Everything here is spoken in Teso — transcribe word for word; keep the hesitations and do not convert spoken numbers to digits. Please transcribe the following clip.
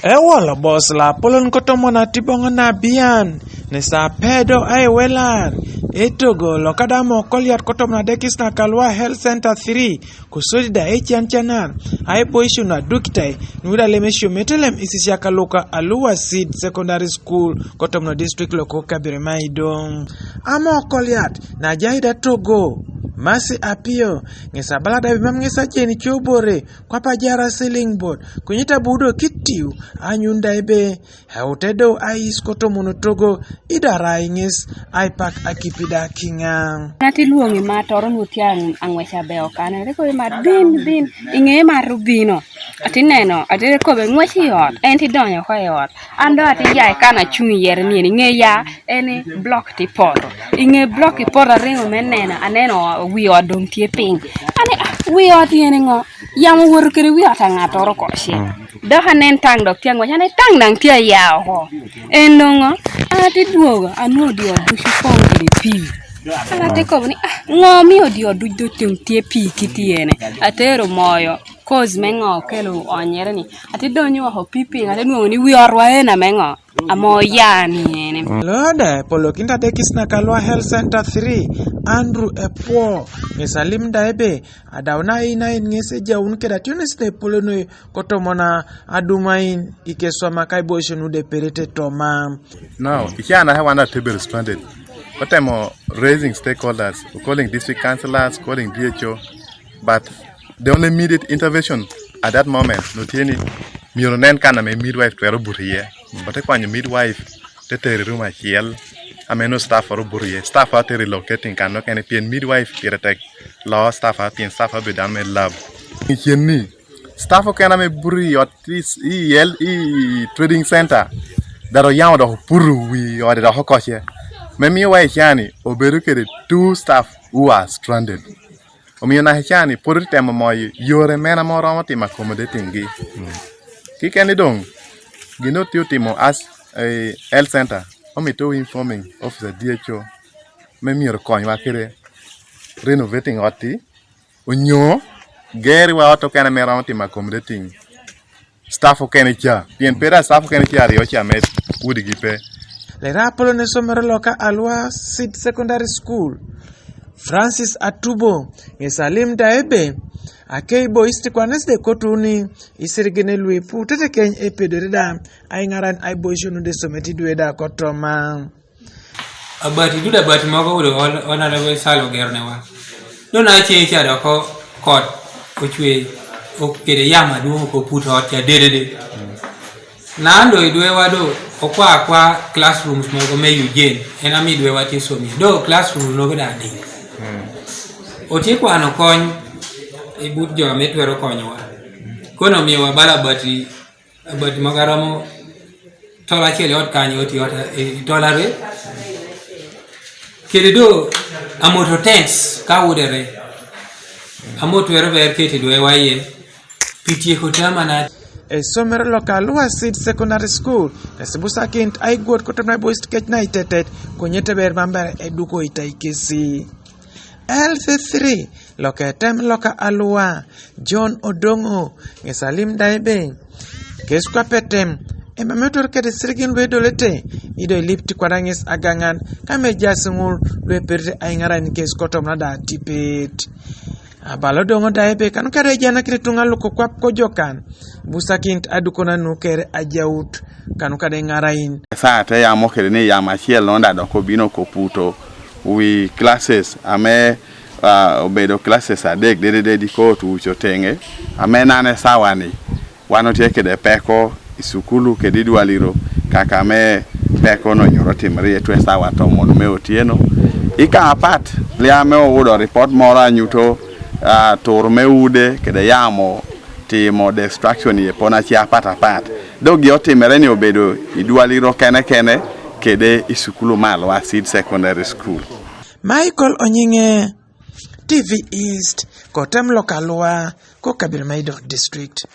Ewolo bos la polon kotomona tiboŋo na bian, nesa pedo aiwelar, etogo lokada mokoliat kotomona dekis na Kalwa Health Center three, kusudi da eciancanar, aiboisio na dukitai, nuda lemesio metelem isisiaka luka Aluwa Seed Secondary School, kotomona district loko Kabere Maido. Amokoliat, na jaida togo, masi apio, ŋesa balada bimam ŋesa jeni cobore, kwapa jara siling bot, kunyita budo kitiu, anyunda ebe, heute do ais kotomono togo, idara iŋes, aipak akipida kiŋa. Nati luoŋi ma toro nuti aŋweca be okane, reko ma bin, bin, iŋe ma rubino. Ati neno, ati kobe ŋwec i ot, en ti donyo ko i ot. An do ati jai kan acuŋ i yer ni, ni ŋe ya, en i blok ti poto. I ŋe blok ti poto ariŋo me neno, aneno wi ot doŋ tye piny. Ani, ah, wi ot yen iŋo? Yamo woto kede wi ot aŋatoro ko ce. Dok anen taŋ dok tye aŋwec, ane taŋ daŋ tye aya oko. En doŋo, an ati dwogo, anwoŋo odi ot ducu poŋ kede pii. An ati kobo ni, ah, ŋo miyo odi ot duc doŋ tye pii kit yene? Atero moyo. Koz me ŋo okelo onyere ni, ati donyo oko piping, ati nwoŋo ni wi orwa en ame ŋo? Amo ya ni ene. Lode polo kinda dekis na Kalwa Health Center three, Andrew Epwo, ŋes alim da ebe, adaw na ina in ŋes ejaun keda tionis ne polo noi kotomona adumain ikeswama kaiboisio nude perete toma. Now, ikiana hewa na tebe responded. Watemo raising stakeholders, calling district councillors, calling D H O, but the only immediate intervention at that moment, no tieni, miro nen kana me midwife twero burie. But kwanyo midwife, te teri room achiel, ameno staff oro burie. Staff a te relocating kan no kene pien midwife pire tek. Lo staff a pien staff a bedan me lab. Ikieni, staff okena me burie ot is, i el, i trading center. Daro yamo dok puru wi ode dok okoce. Me miyo wa ikiani, obedo kede two staff who are stranded. Omiyo na icani pwod itemo moyo yore mena ma oromo timo accommodating gi. Kikeni doŋ, gin otio timo as, eh, health center, omito informing officer D H O me myero konywa kede renovating ot-ti, onyo geriwa ot okene me romo timo accommodating staff okene ca, pien pera staff okene ca aryo ca me udi gi pe. Lera Apollo ne somero loka Alwa Seed Secondary School. Francis Atubo, ŋes alim da ebe, akei bois ti kwanes de kotuni, isirigine lui pu tete keny epedore da, ai ŋaran ai boisio nu de someti dwe da kotoma. Abati, duda abati mogo wuro ol-, ol-, ol-, salo gero ne wa. Dona ce ca doko kot ochwe, o-, kede yama duong' ko puto ot ca dedede. Na an do i dwewa do okwa akwa classrooms mogo me Eugene, en ami dwewa tye somi. Do classrooms mogo da adi. Otye kwano kony i but jo ame twero konyowa. Kono miyowa bala abati, abati mogo aromo tol achiel i ot kanyo, oti ot, i tol ariyo. Kede do amoto tents ka wudere. Amot wero ber keti dwewa ye. Pi tyeko tama na. Esomero loka Alua Seed Secondary School, kesibusakin aigwot kotom na boys kec na itetet, konyete ber mamber eduko itaikesi. L C three, loka etem loka Alua, John Odongo, ŋes alim da ebe. Kes kwapetem, ema metor kede sirigin lwe dolete, ido ilip ti kwada ŋes agaŋan, kame jas ŋul lwe perite aiŋarain kes kotom na da tipet. Abalo doŋo da ebe kan kare jana kiri tuŋa luko kwap ko jokan, busakin adukona nu kere ajaut, kan kare ŋarain. Sa te yamo kede ni yam achiel nonda dok obino koputo wi classes ame, ah, obedo classes adek dedede di kot uco tenge. Ame nane sawa ni, wan otye kede peko i sukulu kede i dwaliro, kaka me peko no nyoro timre i etwe sawa tomon me otieno. Ika apat, lia me owudo ripot moro anyuto, ah, tur me ude kede yamo timo destruction i epona ci apat apat. Dogi otimere ni obedo i dwaliro kene kene kede i sukulu ma Alua Seed Secondary School. Michael Onyinge, T V East, kotem loka Alua, ko kabila Maido District.